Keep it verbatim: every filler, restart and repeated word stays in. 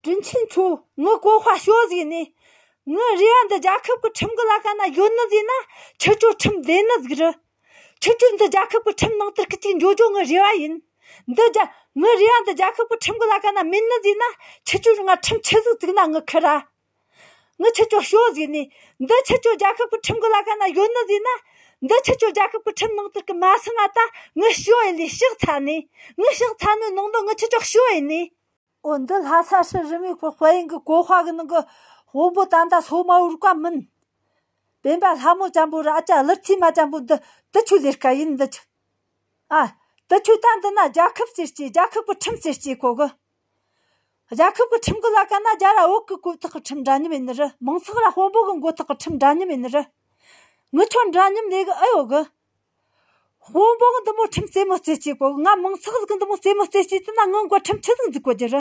དྲིན་ཆེན་ཚོ། ངའི་གོ་ཧ་ཤོད་ཟིག་ནི། ངའི་རེ་བ་འདི་རྒྱལ་ཁབ་ཀྱི་ཁྲིམས་ཀྱི་ལ་ཀ་ན་ཡོད་ནི་ཟིག་ན། ཁྱེད་ཚོ་ཁྲིམས་བདེ་ནི་ཟིག་རེད། ཁྱེད་ཚོ་འདི་རྒྱལ་ཁབ་ཀྱི་ཁྲིམས་ནང་དུ་སྐུ་གཅིག་འཇོག་རྒྱུ་ངའི་རེ་བ་ཡིན། འདི་རྒྱ། ངའི་རེ་བ་འདི་རྒྱལ་ཁབ་ཀྱི་ཁྲིམས་ཀྱི་ལ་ཀ་ན་མེད་ནི་ཟིག་ན། ཁྱེད་ཚོས་ང་ཁྲིམས་ཆི་ཟིག་བཙུགས་ན་ངའི་ཁུར་ར། ངའི་ཁྱེད་ཚོ་ཤོད་ཟིག་ནི། འདི་ཁྱེད་ཚོ་རྒྱལ་ཁབ་ཀྱི་ཁྲིམས་ཀྱི་ལ་ཀ་ན་ཡོད་ནི་ཟིག་ན། འདི་ཁྱེད་ཚོ་རྒྱལ་ཁབ་ཀྱི་ཁྲིམས་ནང་དུ་སྐུ་མ་སོང་ང་ད་ངའི་ཤོད་ཡིན་ལས་ཕྱག་འཚལ་ནི། ངའི་ཕྱག་འཚལ་ནི་ནང་དུ་ངའི་ཁྱེད་ཚོ་ཤོད་ཡིན་ནི། འོ་འདི་ལྷ་ས་ཧྲི་རི་མེ་ཁོ་དཔལ་ཡོན་གྱི་གོ་ཧ་གི་ནང་གི་དཔོན་པོ་ད་ལྟ་སོ་མ་བུར་བཀའ་མིན། སྤེན་པ་ལྷ་མོ་ཅན་པོ་ར་ཨ་ཅག་ལི་རྩིས་མ་ཅན་པོ་འདི་དུ་ཆུ་ལས་ཀ་ཡིན་འདི་ཆུ། ཨ། དུ་ཆུ་ད་འདི་ན་རྒྱལ་ཁབ་ཟེར་གྱི་རྒྱལ་ཁབ་ཀྱི་ཁྲིམས་ཟེར་གྱི་གོ་གི། རྒྱལ་ཁབ་ཀྱི་ཁྲིམས་ཀྱི་ལ་ཀ་ན་རྒྱ་ར་བོད་ཀྱི་གོ་ཐག་གི་ཁྲིམས་འདྲ་མཉམ་ཡིན་ནི་རེད། མང་ཚོགས་ར་དཔོན་པོ་གི་མགོ་ཐག་གི་ཁྲིམས་འདྲ་མཉམ་ཡིན་ནི་རེད། ངི་ཆོ་འདྲ་མཉམ་ལས་གི་ཨེ་ཡོད་གི། དཔོན་པོ་གི་འདི་མོ་ཁྲིམས་རྩེ་མོ་རྩེ་གྱི་གོ་གི། ང་མང་ཚོགས་གི་འདི་མོ་རྩེ་མོ་རྩེ་གྱི་དུ་ན་ངི་མགོ་ཁྲིམས་ཆི་ཟིག་འཛུགས་གོ་རྒྱུ་རེད།